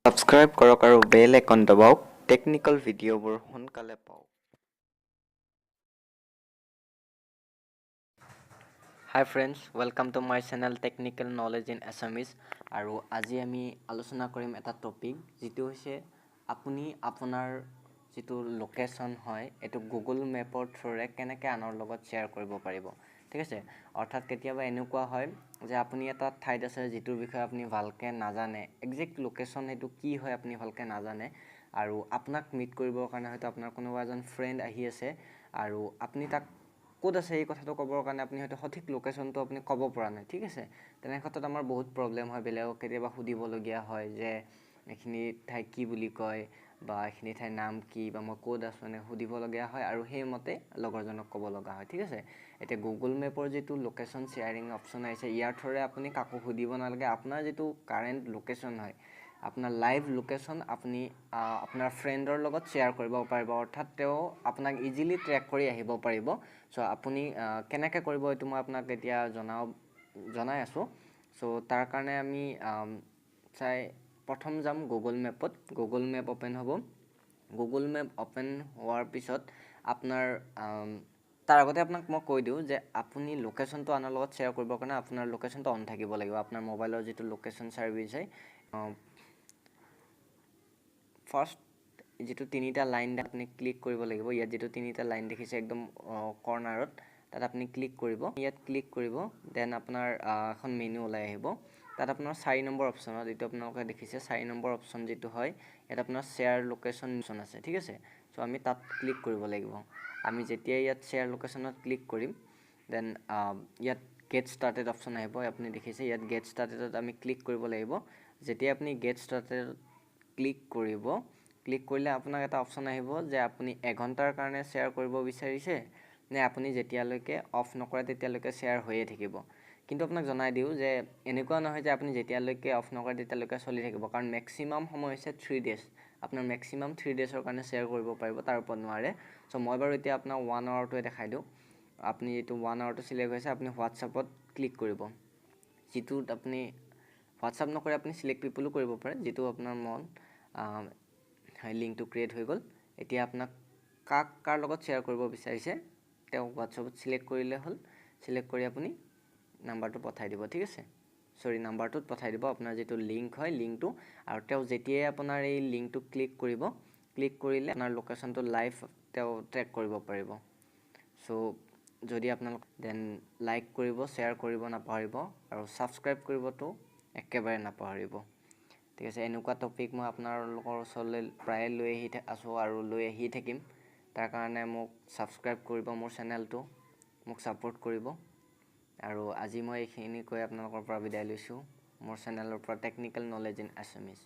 Subscribe কৰক আৰু বেল icon দবাওক, টেকনিকেল ভিডিঅ'বোৰ সোনকালে পাওক। Hi friends, welcome to my channel technical knowledge in Assamese. আৰু আজি আমি আলোচনা কৰিম এটা টপিক, যিটো হৈছে আপুনি আপোনাৰ যিটো লোকেশ্যন হয় এইটো গুগল মেপৰ থ্ৰুৰে কেনেকৈ আনৰ লগত শ্বেয়াৰ কৰিব পাৰিব। ঠিক আছে, অৰ্থাৎ কেতিয়াবা এনেকুৱা হয় যে আপুনি এটা ঠাইত আছে যিটোৰ বিষয়ে আপুনি ভালকৈ নাজানে, একজেক্ট লোকেশ্যন সেইটো কি হয় আপুনি ভালকৈ নাজানে, আৰু আপোনাক মিট কৰিবৰ কাৰণে হয়তো আপোনাৰ কোনোবা এজন ফ্ৰেণ্ড আহি আছে আৰু আপুনি তাক ক'ত আছে এই কথাটো ক'বৰ কাৰণে আপুনি হয়তো সঠিক লোকেশ্যনটো আপুনি ক'ব পৰা নাই। ঠিক আছে, তেনে ক্ষেত্ৰত আমাৰ বহুত প্ৰব্লেম হয়, বেলেগক কেতিয়াবা সুধিবলগীয়া হয় যে এইখিনি ঠাই কি বুলি কয় বা এইখিনি ঠাইৰ নাম কি বা মই ক'ত আছোঁ, এনেকৈ সুধিবলগীয়া হয় আৰু সেইমতে লগৰজনক ক'ব লগা হয়। ঠিক আছে, এতিয়া গুগল মেপৰ যিটো লোকেশ্যন শ্বেয়াৰিং অপশ্যন আহিছে, ইয়াৰ থ্ৰুৰে আপুনি কাকো সুধিব নালাগে। আপোনাৰ যিটো কাৰেণ্ট লোকেশ্যন হয়, আপোনাৰ লাইভ লোকেশ্যন আপুনি আপোনাৰ ফ্ৰেণ্ডৰ লগত শ্বেয়াৰ কৰিব পাৰিব, অৰ্থাৎ তেওঁ আপোনাক ইজিলি ট্ৰেক কৰি আহিব পাৰিব। চ' আপুনি কেনেকৈ কৰিব এইটো মই আপোনাক এতিয়া জনাই আছোঁ। চ' তাৰ কাৰণে আমি চাই প্ৰথম যাম গুগল মেপত। গুগল মেপ অ'পেন হ'ব। গুগল মেপ অ'পেন হোৱাৰ পিছত আপোনাৰ তাৰ আগতে আপোনাক মই কৈ দিওঁ যে আপুনি লোকেশ্যনটো আনৰ লগত শ্বেয়াৰ কৰিবৰ কাৰণে আপোনাৰ লোকেশ্যনটো অন থাকিব লাগিব। আপোনাৰ মোবাইলৰ যিটো লোকেশ্যন ছাৰ্ভিচ হয়, ফাৰ্ষ্ট যিটো তিনিটা লাইন আপুনি ক্লিক কৰিব লাগিব। ইয়াত যিটো তিনিটা লাইন দেখিছে একদম কৰ্ণাৰত, তাত আপুনি ক্লিক কৰিব। ইয়াত ক্লিক কৰিব, then আপোনাৰ এখন মেনু ওলাই আহিব। তাত আপোনাৰ 4 নম্বৰ অপশ্যনত, এইটো আপোনালোকে দেখিছে 4 নম্বৰ অপশ্যন যিটো হয়, ইয়াত আপোনাৰ শ্বেয়াৰ লোকেশ্যন অপশ্যন আছে। ঠিক আছে, চ' আমি তাত ক্লিক কৰিব লাগিব। আমি যেতিয়া ইয়াত শ্বেয়াৰ লোকেশ্যনত ক্লিক কৰিম, then ইয়াত গেট ষ্টাৰ্টেড অপশ্যন আহিব। আপুনি দেখিছে ইয়াত গেট ষ্টাৰ্টেডত আমি ক্লিক কৰিব লাগিব। যেতিয়া আপুনি গেট ষ্টাৰ্টেডত ক্লিক কৰিব, ক্লিক কৰিলে আপোনাক এটা অপশ্যন আহিব যে আপুনি এঘণ্টাৰ কাৰণে শ্বেয়াৰ কৰিব বিচাৰিছে নে আপুনি যেতিয়ালৈকে অফ নকৰে তেতিয়ালৈকে শ্বেয়াৰ হৈয়ে থাকিব। কিন্তু আপোনাক জনাই দিওঁ যে এনেকুৱা নহয় যে আপুনি যেতিয়ালৈকে অফ নকৰে তেতিয়ালৈকে চলি থাকিব, কাৰণ মেক্সিমাম সময় হৈছে 3 ডেজ। আপোনাৰ মেক্সিমাম 3 ডেজৰ কাৰণে শ্বেয়াৰ কৰিব পাৰিব, তাৰ ওপৰত নোৱাৰে। চ' মই বাৰু এতিয়া আপোনাক 1 আৱাৰটোৱে দেখাই দিওঁ। আপুনি যিটো 1 আৱাৰটো চিলেক্ট হৈছে, আপুনি হোৱাটছআপত ক্লিক কৰিব। যিটোত আপুনি হোৱাটছআপ নকৰি আপুনি চিলেক্ট পিপুলো কৰিব পাৰে, যিটো আপোনাৰ মন। লিংকটো ক্ৰিয়েট হৈ গ'ল। এতিয়া আপোনাক কাক কাৰ লগত শ্বেয়াৰ কৰিব বিচাৰিছে তেওঁক হোৱাটছআপত চিলেক্ট কৰিলে হ'ল। চিলেক্ট কৰি আপুনি নাম্বাৰটো পঠাই দিব। ঠিক আছে, চৰি, নাম্বাৰটোত পঠাই দিব আপোনাৰ যিটো লিংক হয় লিংকটো, আৰু তেওঁ যেতিয়াই আপোনাৰ এই লিংকটো ক্লিক কৰিব, ক্লিক কৰিলে আপোনাৰ লোকেশ্যনটো লাইভ তেওঁ ট্ৰেক কৰিব পাৰিব। চ' যদি আপোনালোক then like কৰিব, শ্বেয়াৰ কৰিব নাপাহৰিব, আৰু ছাবস্ক্ৰাইব কৰিবতো একেবাৰে নাপাহৰিব। ঠিক আছে, এনেকুৱা টপিক মই আপোনালোকৰ ওচৰলৈ প্ৰায়ে লৈ আহি আছোঁ আৰু লৈ আহি থাকিম। তাৰ কাৰণে মোক ছাবস্ক্ৰাইব কৰিব, মোৰ চেনেলটো মোক ছাপোৰ্ট কৰিব। আৰু আজি মই এইখিনি কৈ আপোনালোকৰ পৰা বিদায় লৈছোঁ। মোৰ চেনেলৰ পৰা টেকনিকেল নলেজ ইন আছামিজ।